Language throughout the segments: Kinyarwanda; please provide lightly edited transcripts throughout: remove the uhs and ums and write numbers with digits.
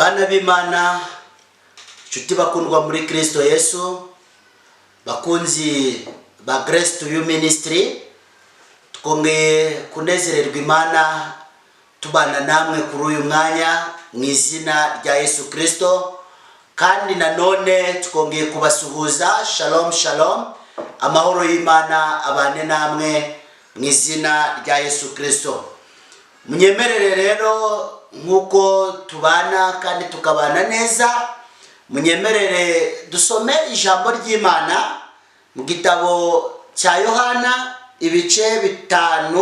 Bana b'Imana, inshuti bakundwa muri Kristo Yesu, bakunzi ba Grace to You Ministry, twongeye kunezererwa Imana tubana namwe kuri uyu mwanya mu izina rya Yesu Kristo. Kandi nanone twongeye kubasuhuza. Shalom, shalom, amahoro y'Imana abane namwe mu izina rya Yesu Kristo. Munyemerere rero, nk'uko tubana kandi tukabana neza, munyemerere dusome ijambo ry'Imana mu gitabo cya Yohana, ibice 5,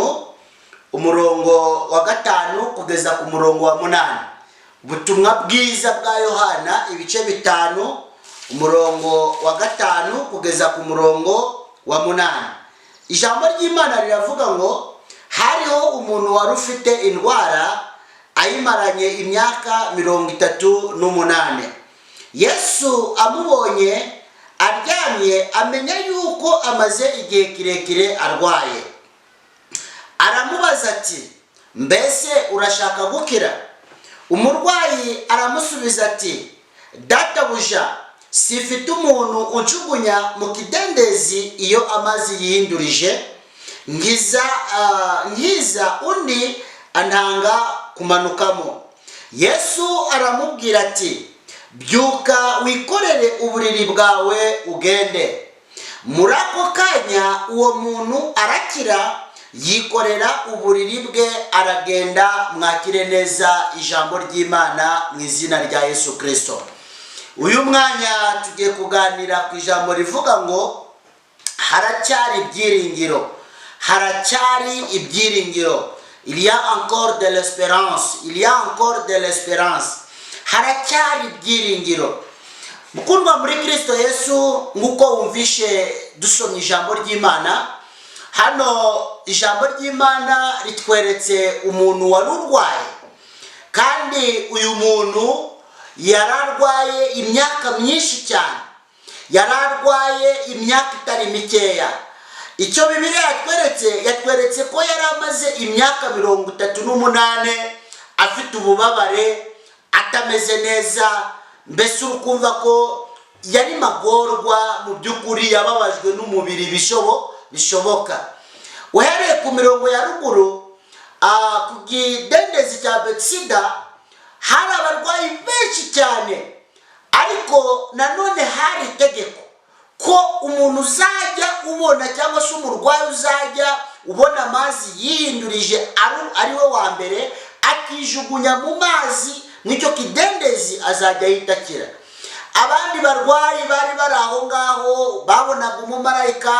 umurongo wa 5 kugeza ku murongo wa 8. Ubutumwa bwiza bwa Yohana, ibice 5, umurongo wa 5 kugeza ku murongo wa 8. Ijambo ry'Imana riravuga ngo: "Hariho umuntu wari ufite indwara ayimaranye imyaka 38. Yesu amubonye aryamye, amenya yuko amaze igihe kirekire arwaye, aramubaza ati: 'Mbese urashaka gukira?' Umurwayi aramusubiza ati: 'Databuja, sifite umuntu unjugunya mu kidendezi iyo amazi yihindurije. Nkiza undi antanga kumanukamo.' Yesu aramubwira ati: 'Byuka, wikorere uburiri bwawe, ugende.' Muri ako kanya uwo muntu arakira, yikorera uburiri bwe, aragenda." Mwakire neza ijambo ry'Imana mu izina rya Yesu Kirisito. Uyu mwanya tugiye kuganira ku ijambo rivuga ngo: "Haracyari ibyiringiro, haracyari ibyiringiro." Il y a encore de l'espérance, il y a encore de l'espérance. Haracyari ibyiringiro. Mukundwa muri Kirisito Yesu, nk'uko wumvishe dusomye ijambo ry'Imana hano, ijambo ry'Imana ritweretse umuntu wari urwaye, kandi uyu muntu yari arwaye imyaka myinshi cyane, yari arwaye imyaka itari mikeya. Icyo Bibiliya yatweretse, yatweretse ko yari amaze imyaka 38 afite ububabare, atameze neza. Mbese uri kumva ko yari magorwa mu by'ukuri, yababajwe n'umubiri bishoboka. Uhereye ku mirongo ya ruguru, ku kidendezi cya Betsida hari abarwayi benshi cyane, ariko nanone hari itegeko ko umuntu uzajya ubona, cyangwa se umurwayi uzajya ubona amazi yihindurije ari we wa mbere akijugunya mu mazi mw'icyo kidendezi, azajya yitakira. Abandi barwayi bari bari aho ngaho babonaga umumarayika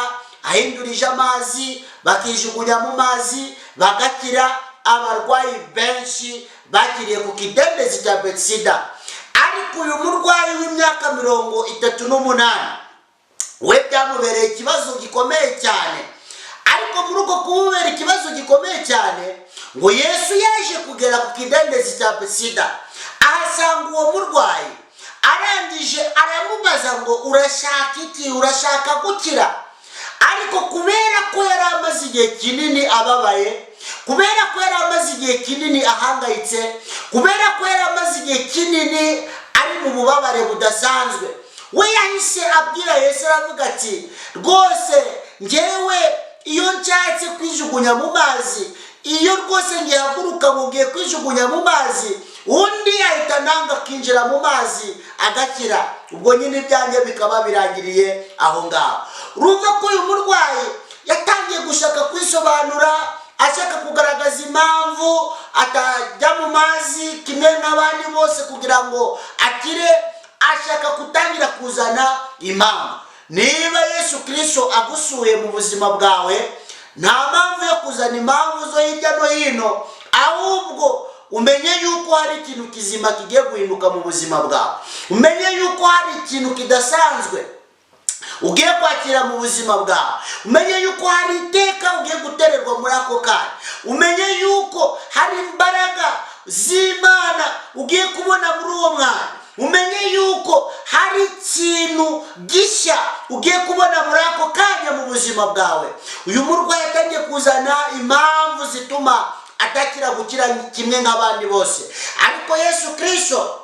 ahindurije amazi, bakijugunya mu mazi, bagakira. Abarwayi benshi bakiriye ku kidendezi cya Betsida, ariko uyu murwayi w'imyaka 38 we byamubereye ikibazo gikomeye cyane. Ariko muri uko kumubera ikibazo gikomeye cyane, ngo Yesu yaje kugera ku kidendezi cya Besida, ahasanga uwo murwayi. Arangije aramubaza ngo: "Urashaka iki? Urashaka gukira?" Ariko kubera ko yari amaze igihe kinini ababaye, kubera ko yari amaze igihe kinini ahangayitse, kubera ko yari amaze igihe kinini ari mu bubabare budasanzwe, we yahise abwira Yesu, aravuga ati: "Rwose ngewe iyo nshatse kwijugunya mu mazi, iyo rwose ngihaguruka ngo ngiye kwijugunya mu mazi, undi ahita nanga akinjira mu mazi agakira. Ubwo nyine ibyanjye bikaba birangiriye aho ngaho." Urumva ko uyu murwayi yatangiye gushaka kwisobanura, ashaka kugaragaza impamvu atajya mu mazi kimwe n'abandi bose kugira ngo akire, ashaka gutangira kuzana impamvu. Niba Yesu Kirisito agusuye mu buzima bwawe, nta mpamvu yo kuzana impamvu zo hirya no hino, ahubwo umenye yuko hari ikintu kizima kigiye guhinduka mu buzima bwawe, umenye yuko hari ikintu kidasanzwe ugiye kwakira mu buzima bwawe, umenye yuko hari iteka ugiye gutererwa muri ako kanya, umenye yuko hari imbaraga z'Imana ugiye kubona muri uwo mwanya, umenye yuko hari ikintu gishya ugiye kubona muri ako kanya mu buzima bwawe. Uyu murwayi atangiye kuzana impamvu zituma atakira gukira kimwe nk'abandi bose, ariko Yesu Kirisito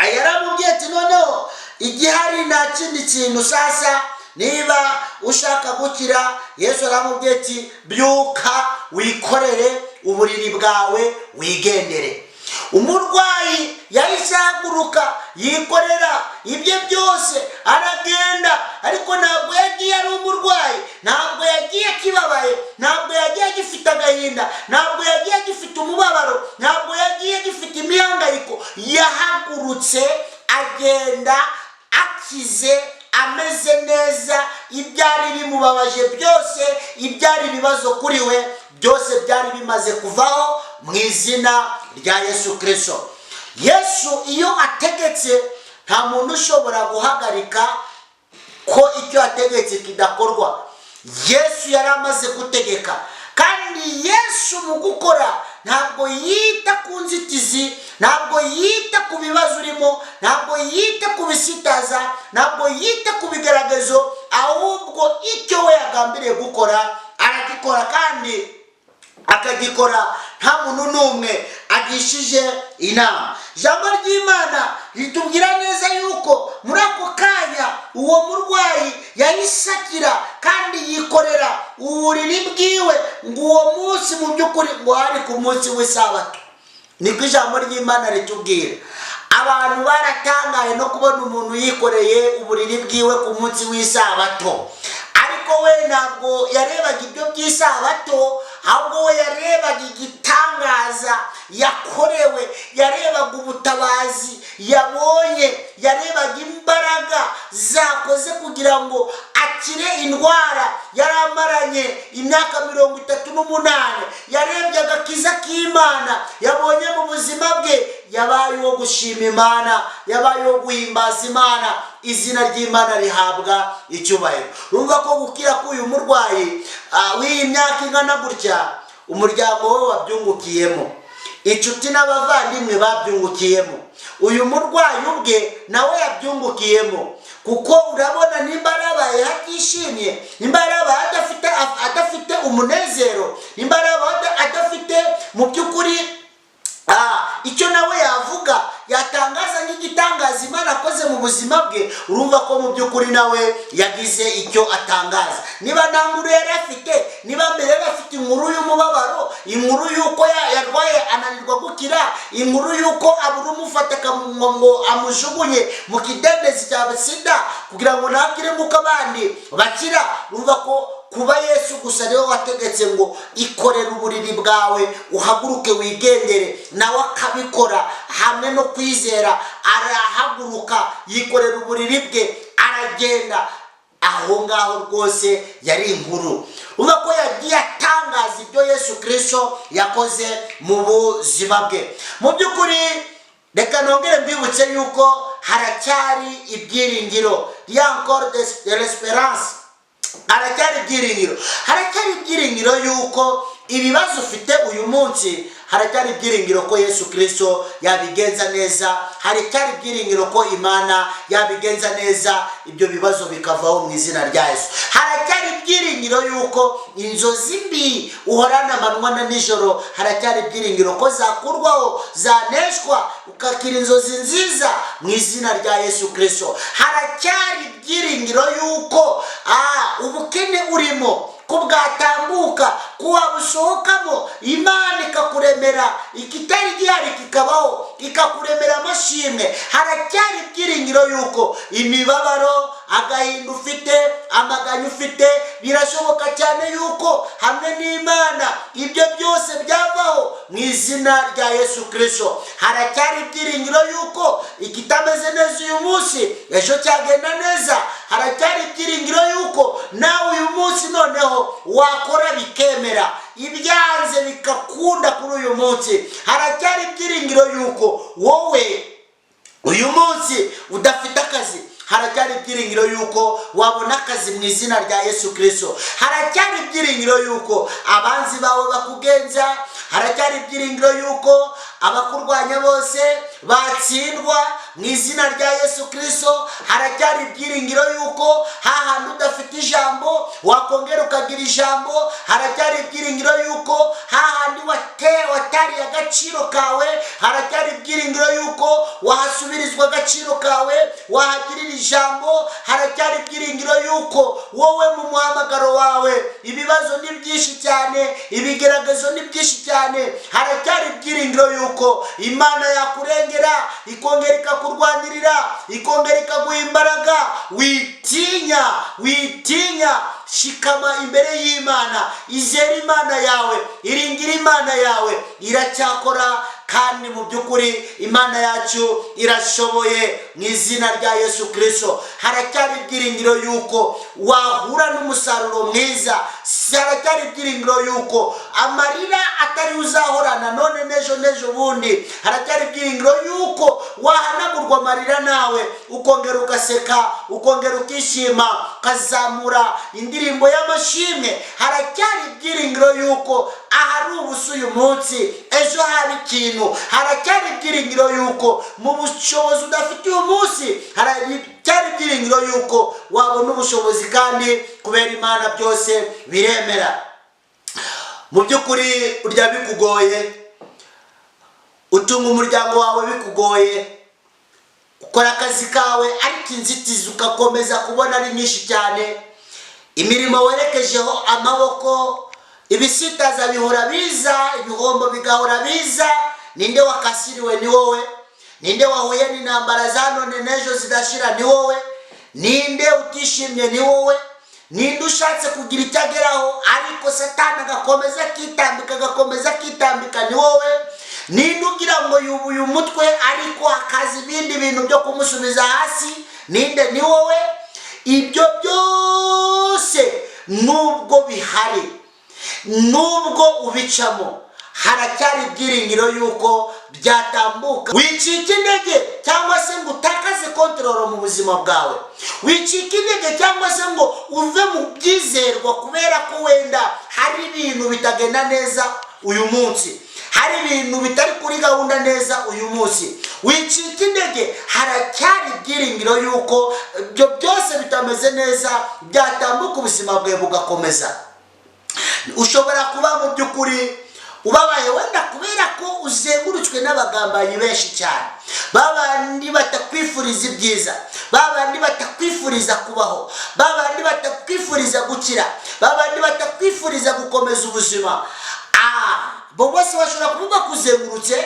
Yaramubwiye ati: "Noneho igihari nta kindi kintu, sasa niba ushaka gukira." Yesu aramubwiye ati: "Byuka, wikorere uburiri bwawe, wigendere." Umurwayi yahise ahaguruka, yikorera ibye byose, aragenda. Ariko ntabwo yagiye ari umurwayi, ntabwo yagiye akibabaye, ntabwo yagiye agifite agahinda, ntabwo yagiye agifite umubabaro, ntabwo yagiye agifite imihangayiko. Yahagurutse agenda akize, ameze neza. Ibyari bimubabaje byose, ibyari ibibazo kuri we byose, byari bimaze kuvaho mu izina rya Yesu Kirisito. Yesu iyo ategetse, nta muntu ushobora guhagarika ko icyo yategetse kidakorwa. Yesu yari amaze gutegeka, kandi Yesu mu gukora ntabwo yita ku nzitizi, ntabwo yita ku bibazo urimo, ntabwo yita ku bisitaza, ntabwo yita ku bigaragazo, ahubwo icyo we yagambiriye gukora aragikora, kandi akagikora nta muntu n'umwe agishije inama. Ijambo ry'Imana ritubwira neza yuko muri ako kanya uwo murwayi yahise akira kandi yikorera uburiri bwiwe. Ngo uwo munsi mu by'ukuri ngo hari ku munsi w'isabato, niko ijambo ry'Imana ritubwira. Abantu baratangaye no kubona umuntu yikoreye uburiri bwiwe ku munsi w'isabato, ariko we ntabwo yarebaga ibyo by'isabato, ahubwo we yarebaga igitangaza yakorewe, yarebaga ubutabazi yabonye, yarebaga imbaraga zakoze kugira ngo akire indwara yari amaranye imyaka 38. Yarebye agakiza k'Imana yabonye mu buzima bwe, yabaye uwo gushima Imana, yabaye uwo guhimbaza Imana. Izina ry'Imana rihabwa icyubahiro. Urumva ko gukira k'uyu murwayi w'iyi myaka ingana gutya, umuryango we wabyungukiyemo, inshuti n'abavandimwe babyungukiyemo, uyu murwayi ubwe nawe yabyungukiyemo, kuko urabona nimba yarabaye atishimye, nimba yarabaye adafite umunezero, nimba yarabaye adafite mu by'ukuri icyo nawe yavuga, yatangaza nk'igitangaza Imana akoze mu buzima bwe, urumva ko mu by'ukuri nawe yagize icyo atangaza. Niba nta nkuru yari afite, niba mbere yari afite inkuru y'umubabaro, inkuru y'uko yarwaye ananirwa gukira, inkuru y'uko abura umufata ngo amujugunye mu kidendezi cya SIDA kugira ngo ntakire nk'uko abandi bakira, urumva ko kuba Yesu gusa niwe wategetse ngo: "Ikorere uburiri bwawe, uhaguruke wigendere," nawe akabikora hamwe no kwizera, arahaguruka yikorera uburiri bwe aragenda. Aho ngaho rwose yari inkuru. Urumva ko yagiye atangaza ibyo Yesu Kirisito yakoze mu buzima bwe. Mu by'ukuri, reka nongere mbibutse yuko haracyari ibyiringiro, il y a encore de l'espérance. Haracyari ibyiringiro, haracyari ibyiringiro yuko ibibazo ufite uyu munsi, haracyari ibyiringiro ko Yesu Kirisito yabigenza neza, haracyari ibyiringiro ko Imana yabigenza neza, ibyo bibazo bikavaho mu izina rya Yesu. Haracyari ibyiringiro yuko inzozi mbi uhorana amanywa na nijoro, haracyari ibyiringiro ko zakurwaho, zaneshwa, ukakira inzozi nziza mu izina rya Yesu Kirisito. Haracyari ibyiringiro yuko ubukene urimo ko bwatambuka, ko wabusohokamo, Imana ikakuremera ikitari gihari kikabaho, ikakuremera amashimwe. Haracyari ibyiringiro yuko imibabaro, agahinda ufite, amaganya ufite, birashoboka cyane yuko hamwe n'Imana ibyo byose byavaho mu izina rya Yesu Kirisito. Haracyari ibyiringiro yuko ikitameze neza uyu munsi, ejo cyagenda neza. Haracyari ibyiringiro yuko nawe uyu munsi noneho wakora bikemera, ibyanze bigakunda kuri uyu munsi. Haracyari ibyiringiro yuko wowe uyu munsi udafite akazi, haracyari ibyiringiro yuko wabona akazi mu izina rya Yesu Kirisito. Haracyari ibyiringiro yuko abanzi bawe bakugenza, haracyari ibyiringiro yuko abakurwanya bose batsindwa. Mu izina rya Yesu Kirisito, haracyari ibyiringiro yuko hahandi udafite ijambo wakongera ukagira ijambo. Haracyari ibyiringiro yuko hahandi watariye agaciro kawe, haracyari ibyiringiro yuko wahasubirizwa agaciro kawe, wahagirira ijambo. Haracyari ibyiringiro yuko wowe mu muhamagaro wawe, ibibazo ni byinshi cyane, ibigeragezo ni byinshi cyane, haracyari ibyiringiro yuko Imana yakurengera, ikongera ikakurwanirira, ikongera ikaguha imbaraga. Witinya, witinya, shikama imbere y'Imana, izere Imana yawe, iringira Imana yawe, iracyakora. Kandi mu by'ukuri Imana yacu irashoboye. Mu izina rya Yesu Kirisito, haracyari ibyiringiro yuko wahura n'umusaruro mwiza. Haracyari ibyiringiro yuko amarira atari uzahorana none n'ejo n'ejo bundi. Haracyari ibyiringiro yuko wahanagurwa amarira, nawe ukongera ugaseka, ukongera ukishima, ukazamura indirimbo y'amashimwe. Haracyari ibyiringiro yuko ahari ubusa uyu munsi, ejo haba ikintu. Haracyari ibyiringiro yuko mu bushobozi udafite uyu munsi, haracyari ibyiringiro yuko wabona ubushobozi, kandi kubera Imana byose biremera. Mu by'ukuri urya bikugoye, utunga umuryango wawe bikugoye, ukora akazi kawe ariko inzitizi ugakomeza kubona ari nyinshi cyane. Imirimo werekejeho amaboko, ibisitaza bihora biza, ibihombo bigahora biza. Ninde wakasiriwe? Ni wowe. Ninde wahuye n'intambara za none n'ejo zidashira? Ni wowe. Ninde utishimye? Ni wowe. Ninde ushatse kugira icyo ageraho ariko Satani agakomeza akitambika, agakomeza akitambika? Ni wowe. Ninde ugira ngo yubuye umutwe ariko hakaza ibindi bintu byo kumusubiza hasi? Ninde? Ni wowe. Ibyo byose nubwo bihari, nubwo ubicamo, haracyari ibyiringiro yuko byatambuka. Wicika intege cyangwa se ngo utakaze control mu buzima bwawe. Wicika intege cyangwa se ngo uve mu byizerwa kubera ko wenda hari ibintu bitagenda neza uyu munsi, hari ibintu bitari kuri gahunda neza uyu munsi. Wicika intege, haracyari ibyiringiro yuko ibyo byose bitameze neza byatambuka, ubuzima bwawe bugakomeza. Ushobora kuba mu by'ukuri ubabaye wenda kubera ko uzengurutswe n'abagambanyi benshi cyane, babandi batakwifuriza ibyiza, babandi batakwifuriza kubaho, babandi batakwifuriza gukira, babandi batakwifuriza gukomeza ubuzima. Bo bose bashobora kuba bakuzengurutse,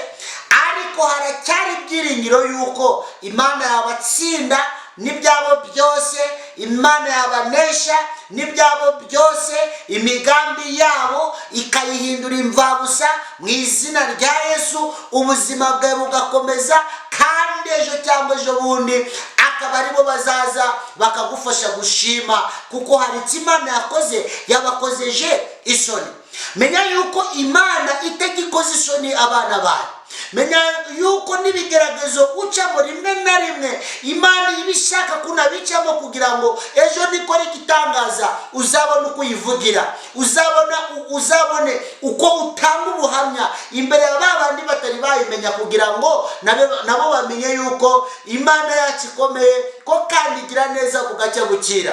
ariko haracyari ibyiringiro yuko Imana yabatsinda n'ibyabo byose, Imana yabanesha n'ibyabo byose, imigambi yabo ikayihindura imvabusa mu izina rya Yesu, ubuzima bwawe bugakomeza. Kandi ejo cyangwa ejo bundi akaba aribo bazaza bakagufasha gushima, kuko hari icyo Imana yakoze, yabakozeje isoni. Menya yuko Imana itajya ikoza isoni abana bayo. Menya yuko n'ibigeragezo ucamo, rimwe na rimwe Imana iba ishaka kunabicamo kugira ngo ejo nikora igitangaza uzabone uko uyivugira, uzabone uko utanga ubuhamya imbere ya ba bandi batari bayimenya, kugira ngo nabo bamenye yuko Imana yacu ikomeye ko kandi igira neza bugacya bukira.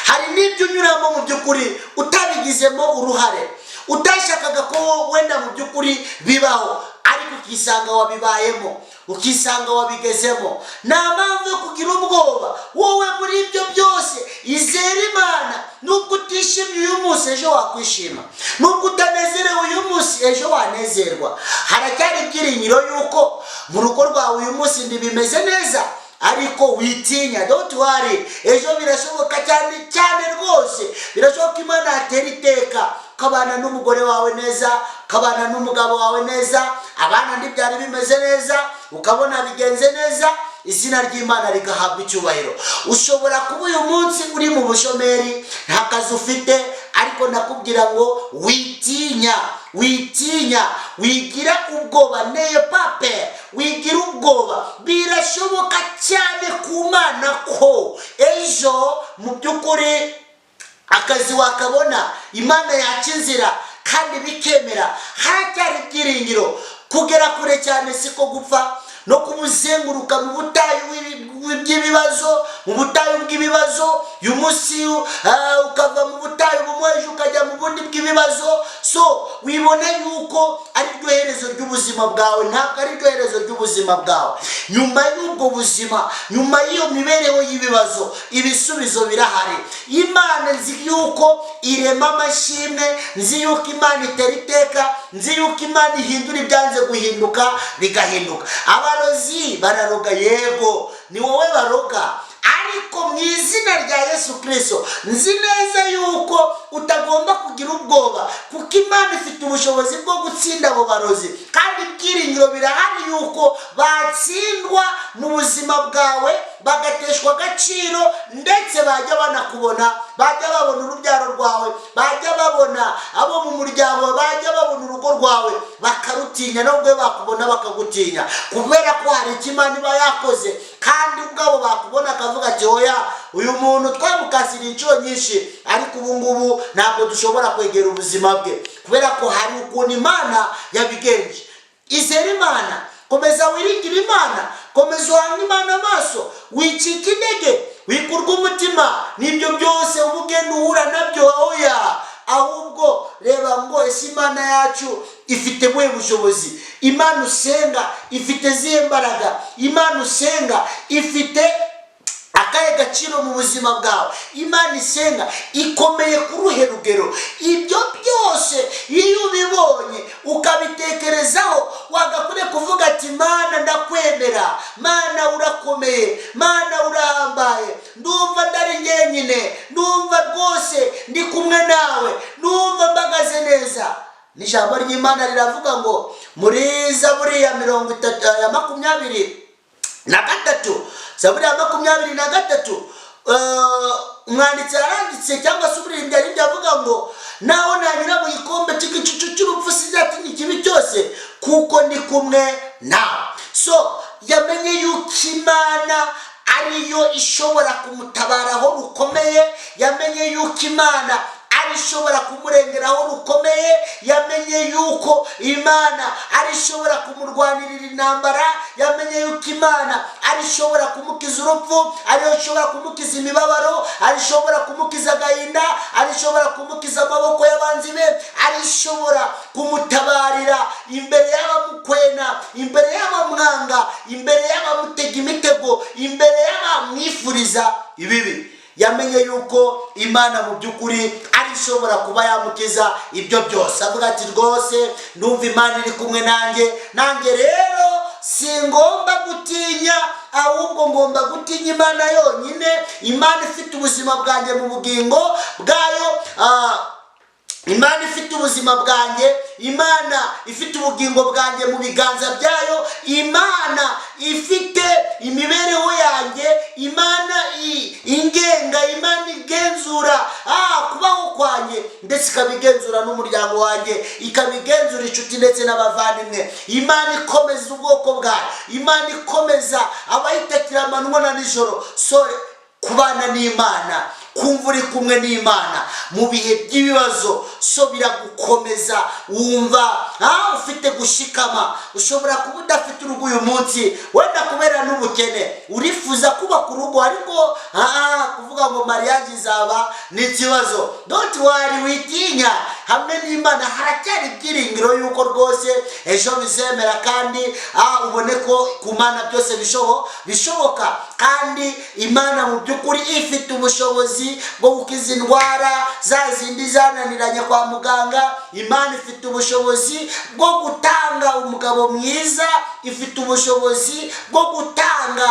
Hari n'ibyo unyuramo mu by'ukuri utabigizemo uruhare, utashakaga ko wenda mu by'ukuri bibaho, ariko ukisanga wabibayemo, ukisanga wabigezemo. Nta mpamvu yo kugira ubwoba. Wowe muri ibyo byose izere Imana. Nubwo utishimye uyu munsi, ejo wakwishima. Nubwo utanezerewe uyu munsi, ejo wanezerwa. Haracyari ibyiringiro yuko mu rugo rwawe uyu munsi ntibimeze neza, ariko witinya, don't worry, ejo birashoboka cyane cyane rwose. Birashoboka, Imana yatera iteka ukabana n'umugore wawe neza, ukabana n'umugabo wawe neza, abana ntibyari bimeze neza ukabona bigenze neza, izina ry'Imana rigahabwa icyubahiro. Ushobora kuba uyu munsi uri mu bushomeri, nta kazi ufite, ariko nakubwira ngo witinya, witinya, wigira ubwoba, n'ayez pas peur, wigira ubwoba. Birashoboka cyane ku Mana ko ejo mu by'ukuri akazi wakabona, Imana yaca inzira kandi bikemera. Haracyari ibyiringiro. Kugera kure cyane siko gupfa. No kubuzenguruka mu butayu bw'ibibazo, mu butayu bw'ibibazo uyu munsi, ukava mu butayu bumwe, ejo ukajya mu bundi bw'ibibazo. So wibona yuko ari ryo herezo ry'ubuzima bwawe. Ntabwo ari ryo herezo ry'ubuzima bwawe. Nyuma y'ubwo buzima, nyuma y'iyo mibereho y'ibibazo, ibisubizo birahari. Imana nzi yuko irema amashimwe, nzi yuko Imana itera iteka, nzi yuko Imana ihindura ibyanze guhinduka bigahinduka. Abarozi bararoga, yego, ni wowe baroga, ariko mu izina rya Yesu Kirisito nzi neza yuko utagomba kugira ubwoba, kuko Imana ifite ubushobozi bwo gutsinda abo barozi, kandi ibyiringiro birahari yuko batsindwa mu buzima bwawe, bagateshwa agaciro, ndetse bajya banakubona, bajya babona urubyaro rwawe, bajya babona abo mu muryango, bajya babona urugo rwawe, bakarutinya. Nubwo bakubona bakagutinya, kubera ko hari icyo Imana iba yakoze, kandi ubwabo bakubona akavuga ati: "Oya, uyu muntu twamukasira inshuro nyinshi, ariko ubu ngubu ntabwo dushobora kwegera ubuzima bwe," kubera ko hari ukuntu Imana yabigenje. Izere Imana, komeza wiringire Imana, komeza uhange Imana amaso, wicika intege, wikurwa umutima n'ibyo byose uba ugenda uhura nabyo. Oya, ahubwo reba ngo: ese Imana yacu ifite buhe bushobozi? Imana usenga ifite zihe mbaraga? Imana usenga ifite akahe gaciro mu buzima bwawe? Imana isenga ikomeye ku ruhe rugero? Ibyo byose iyo ubibonye ukabitekerezaho, wagakwiriye kuvuga ati: "Mana, ndakwemera. Mana, urakomeye. Mana, urahambaye. Ndumva ndari njyenyine, ndumva rwose ndi kumwe nawe, ndumva mbagaze neza." N'ijambo ry'Imana riravuga ngo muri Zaburi ya 30, ya 23, Zaburi ya 23, umwanditsi yaranditse, cyangwa se umuririmbyi yaririmbye avuga ngo: "Naho nanyura mu gikombe cy'igicucu cy'urupfu, sinzatinya ikibi cyose, kuko ndi kumwe nawe." So yamenye yuko Imana ariyo ishobora kumutabara aho rukomeye, yamenye yuko Imana ari ishobora kumurengera aho rukomeye, yamenye yuko Imana ari ishobora kumurwanirira intambara, yamenye yuko Imana ari ishobora kumukiza urupfu, ariyo ishobora kumukiza imibabaro, ari ishobora kumukiza agahinda, ari ishobora kumukiza amaboko y'abanzi be, ari ishobora kumutabarira imbere y'abamukwena, imbere y'abamwanga, imbere y'abamutega imitego, imbere y'abamwifuriza ibibi. Yamenye yuko Imana mu by'ukuri ari ishobora kuba yamukiza ibyo byose. Avuga ati: "Rwose ndumva Imana iri kumwe nanjye. Nanjye rero singomba gutinya, ahubwo ngomba gutinya Imana yonyine, Imana ifite ubuzima bwanjye mu bugingo bwayo, Imana ifite ubuzima bwanjye, Imana ifite ubugingo bwanjye mu biganza byayo, Imana ifite imibereho yanjye, Imana ingenga, Imana igenzura kubaho kwanjye, ndetse ikabigenzura n'umuryango wanjye, ikabigenzura inshuti ndetse n'abavandimwe, Imana ikomeza ubwoko bwayo, Imana ikomeza abayitakira amanywa na nijoro." So kubana n'Imana, kumva uri kumwe n'Imana mu bihe by'ibibazo, so biragukomeza, wumva ufite gushikama. Ushobora kuba udafite urugo uyu munsi, wenda kubera n'ubukene, urifuza kubaka urugo, ariko kuvuga ngo mariage izaba ni ikibazo. Don't worry, witinya. Hamwe n'Imana haracyari ibyiringiro yuko rwose ejo bizemera, kandi ubone ko ku Mana byose bishoboka. Kandi Imana mu by'ukuri ifite ubushobozi bwo gukiza indwara za zindi zananiranye kwa muganga. Imana ifite ubushobozi bwo gutanga umugabo mwiza, ifite ubushobozi bwo gutanga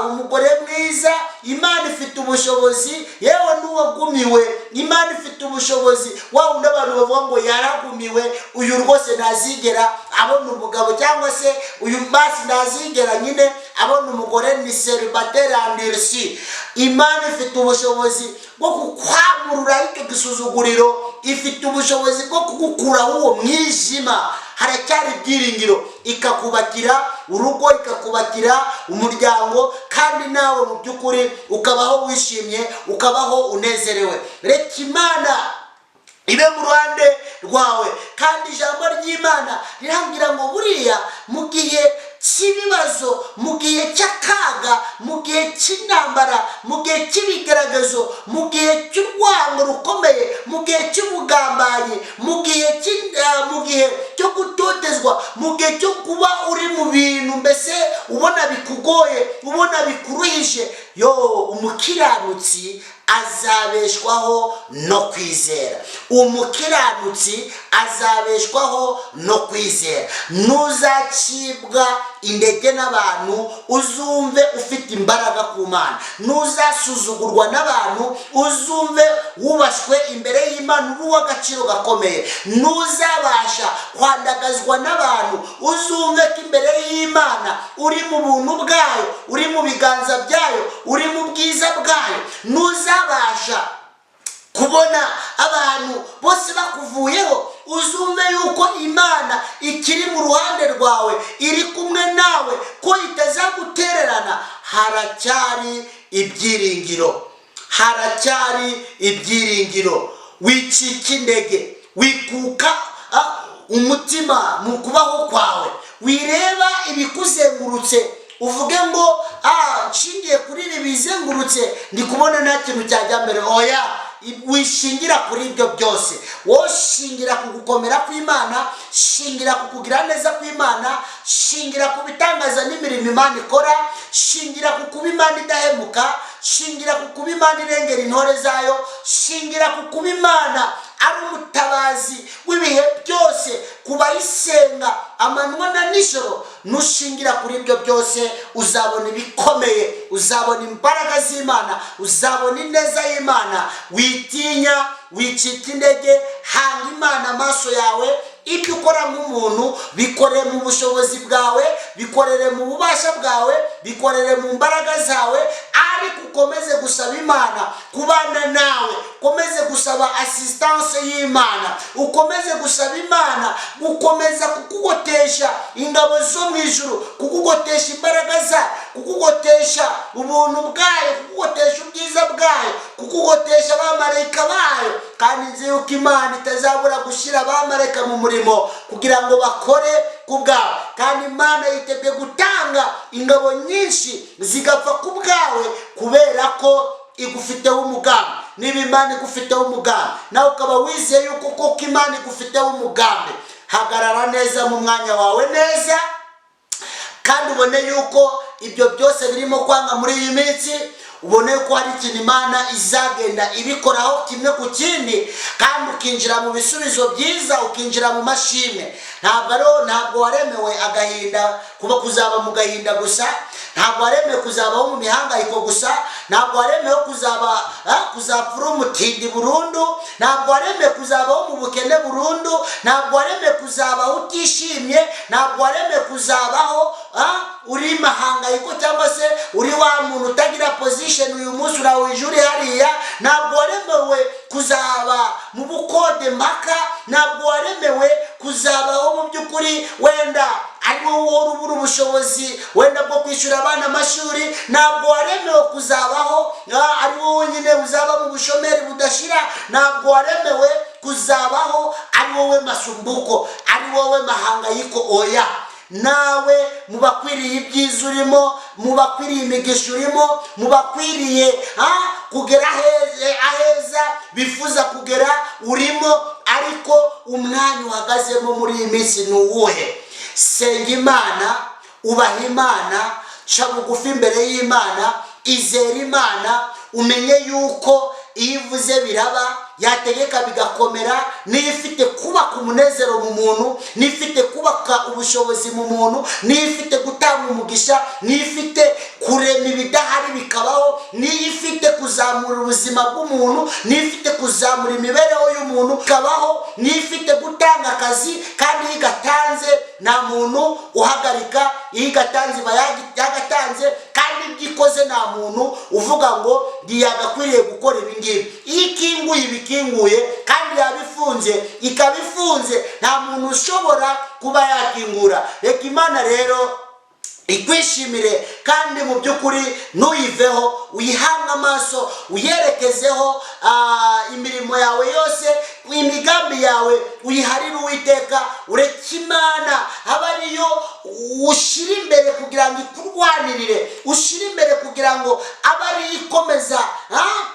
umugore mwiza. Imana ifite ubushobozi, yewe n'uwagumiwe Imana ifite ubushobozi. Wa wundi abantu bavuga ngo yaragumiwe, uyu rwose ntazigera abona umugabo, cyangwa se uyu basi ntazigera nyine abona umugore, ni célibataire endurci, Imana ifite ubushobozi bwo kukwamurura icyo gisuzuguriro, ifite ubushobozi bwo kugukuraho uwo mwijima. Haracyari ibyiringiro, ikakubakira urugo, ikakubakira umuryango, kandi nawe mu by'ukuri ukabaho wishimye, ukabaho unezerewe. Reka Imana ibe mu ruhande rwawe. Kandi ijambo ry'Imana rirambwira ngo buriya mu gihe cy'ibibazo, mu gihe cy'akaga, mu gihe cy'intambara, mu gihe cy'ibigaragazo, mu gihe cy'urwango rukomeye, mu gihe cy'ubugambanyi, mu gihe cyo gutotezwa, mu gihe cyo kuba uri mu bintu mbese ubona bikugoye, ubona bikuruhije, yo umukiranutsi azabeshwaho no kwizera. Umukiranutsi azabeshwaho no kwizera. Ntuzacibwa intege n'abantu, uzumve ufite imbaraga ku Mana. Ntuzasuzugurwa n'abantu, uzumve wubashywe imbere y'Imana, uri uw'agaciro gakomeye. Ntuzabasha kwandagazwa n'abantu, uzumve ko imbere y'Imana uri mu buntu bwayo, uri mu biganza byayo, uri mu bwiza bwayo. Ntuzabasha kubona abantu bose bakuvuyeho, uzumve yuko Imana ikiri mu ruhande rwawe, iri kumwe nawe, ko itazagutererana. Haracyari ibyiringiro, haracyari ibyiringiro. Wicika intege, wikuka umutima mu kubaho kwawe, wireba ibikuzengurutse uvuge ngo: "Ah, nshingiye kuri ibi bizengurutse, ndi kubona nta kintu cyajya mbere." Oya, wishingira kuri ibyo byose. Wowe shingira ku gukomera kw'Imana, shingira ku kugira neza kw'Imana, shingira ku bitangaza n'imirimo Imana ikora, shingira ku kuba Imana idahemuka, shingira ku kuba Imana irengera intore zayo, shingira ku kuba Imana ari umutabazi w'ibihe byose ku bayisenga amanywa na nijoro. Nushingira kuri ibyo byose, uzabona ibikomeye, uzabona imbaraga z'Imana, uzabona ineza y'Imana. Witinya, wicika intege, hanga Imana amaso yawe. Ibyo ukora nk'umuntu bikorere mu bushobozi bwawe, bikorere mu bubasha bwawe, bikorere mu mbaraga zawe, ariko ukomeze gusaba Imana kubana nawe, ukomeze gusaba assistance y'Imana, ukomeze gusaba Imana gukomeza kukugotesha ingabo zo mu ijuru, kukugotesha imbaraga zayo, kukugotesha ubuntu bwayo, kukugotesha ubwiza bwayo, kukugotesha abamarayika bayo. Kandi nzi yuko Imana itazabura gushyira abamarayika mu murimo kugira ngo bakore ku bwawe. Kandi Imana yiteguye gutanga ingabo nyinshi zigapfa ku bwawe, kubera ko igufiteho umugambi. Niba Imana igufiteho umugambi, nawe ukaba wizeye yuko koko Imana igufiteho umugambi, hagarara neza mu mwanya wawe neza, kandi ubone yuko ibyo byose birimo kwanga muri iyi minsi, ubone ko hari ikintu Imana izagenda ibikoraho kimwe ku kindi, kandi ukinjira mu bisubizo byiza, ukinjira mu mashimwe. Ntabwo waremewe agahinda, kuba kuzaba mu gahinda gusa. Ntabwo waremewe kuzabaho mu mihangayiko gusa. Ntabwo waremewe kuzapfa uri umutindi burundu. Ntabwo waremewe kuzabaho mu bukene burundu. Ntabwo waremewe kuzabaho utishimye. Ntabwo waremewe kuzabaho uri mahangayiko, cyangwa se uri wa muntu utagira position, uyu munsi urawije uri hariya. Ntabwo waremewe kuzaba mu bukode mpaka. Ntabwo waremewe kuzabaho mu by'ukuri wenda ari wowe uhora ubura ubushobozi wenda bwo kwishyura abana amashuri. Ntabwo waremewe kuzabaho ari wowe wenyine uzaba mu bushomeri budashira. Ntabwo waremewe kuzabaho ari wowe masumbuko, ari wowe mahangayiko. Oya, nawe mu bakwiriye ibyiza urimo, mu bakwiriye imigisha urimo, mu bakwiriye kugera aheza bifuza kugera urimo. Ariko umwanya uhagazemo muri iyi minsi ni uwuhe? Senga Imana, ubaha Imana, ca bugufi imbere y'Imana, izera Imana, umenye yuko iyo ivuze biraba, yategeka bigakomera. Niyo ifite kubaka umunezero mu muntu, niyo ifite kubaka ubushobozi mu muntu, niyo ifite gutanga umugisha, niyo ifite kurema ibidahari bikabaho, niyo ifite kuzamura ubuzima bw'umuntu, niyo ifite kuzamura imibereho y'umuntu ikabaho, niyo ifite gutanga akazi, kandi iyo igatanze nta muntu uhagarika. Iyo igatanze iba yagatanze, kandi ibyo ikoze nta muntu uvuga ngo ntiyagakwiriye gukora ibi ngibi. Iyo ikinguye iba ikinguye, kandi yaba ifunze ikaba ifunze, nta muntu ushobora kuba yakingura. Reka Imana rero ikwishimire, kandi mu by'ukuri ntuyiveho, uyihange amaso, uyerekezeho imirimo yawe yose. Imigambi yawe uyiharire Uwiteka, ureke Imana aba ariyo ushyira imbere kugira ngo ikurwanirire, ushyire imbere kugira ngo abe ariyo ikomeza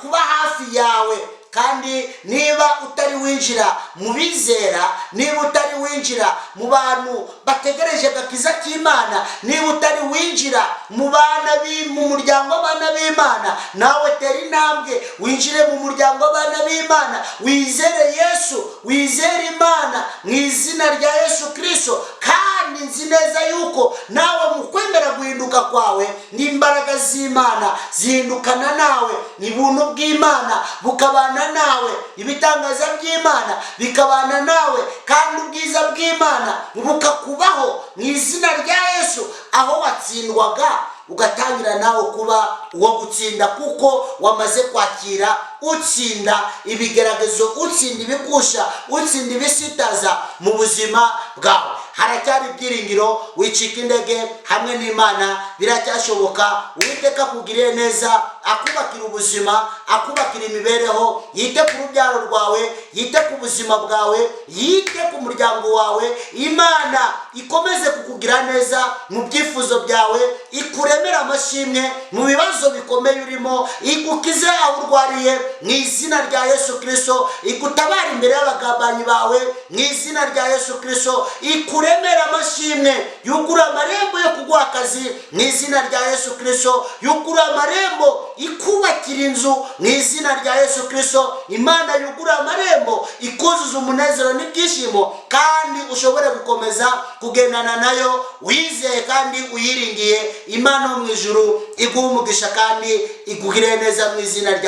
kuba hafi yawe. Kandi niba utari winjira mu bizera, niba utari winjira mu bantu bategereje agakiza k'Imana, niba utari winjira mu bana mu muryango w'abana b'Imana, nawe tera intambwe winjire mu muryango w'abana b'Imana, wizere Yesu, wizere Imana mu izina rya Yesu Kirisito. Kandi nzi neza yuko nawe mu kwemera guhinduka kwawe n'imbaraga z'Imana zihindukana nawe, ibuntu bw'Imana bukabana nawe, ibitangaza by'Imana bikabana nawe, kandi ubwiza bw'Imana bukakubaho mu izina rya Yesu. Aho watsindwaga ugatangira nawe kuba uwo gutsinda, kuko wamaze kwakira utsinda ibigeragezo, utsinda ibigusha, utsinda ibisitaza mu buzima bwawe. Haracyari ibyiringiro, wicika intege. Hamwe n'Imana biracyashoboka. Uwiteka akugiriye neza, akubakira ubuzima, akubakira imibereho, yite ku rubyaro rwawe, yite ku buzima bwawe, yite ku muryango wawe. Imana ikomeze kukugira neza mu byifuzo byawe, ikuremere amashimwe mu bibazo bikomeye urimo, igukize aho urwariye mu izina rya Yesu Kirisito, igutabara imbere y'abagambanyi bawe mu izina rya Yesu Kirisito, ikuremere amashimwe, yugure amarembo yo kuguha akazi mu izina rya Yesu Kirisito, yugure amarembo ikubakira inzu mu izina rya Yesu Kirisito. Imana yugure amarembo, ikuzuza umunezero n'ibyishimo, kandi ushobore gukomeza kugendana nayo wizeye kandi uyiringiye. Imana yo mu ijuru iguhe umugisha kandi igugire neza mu izina rya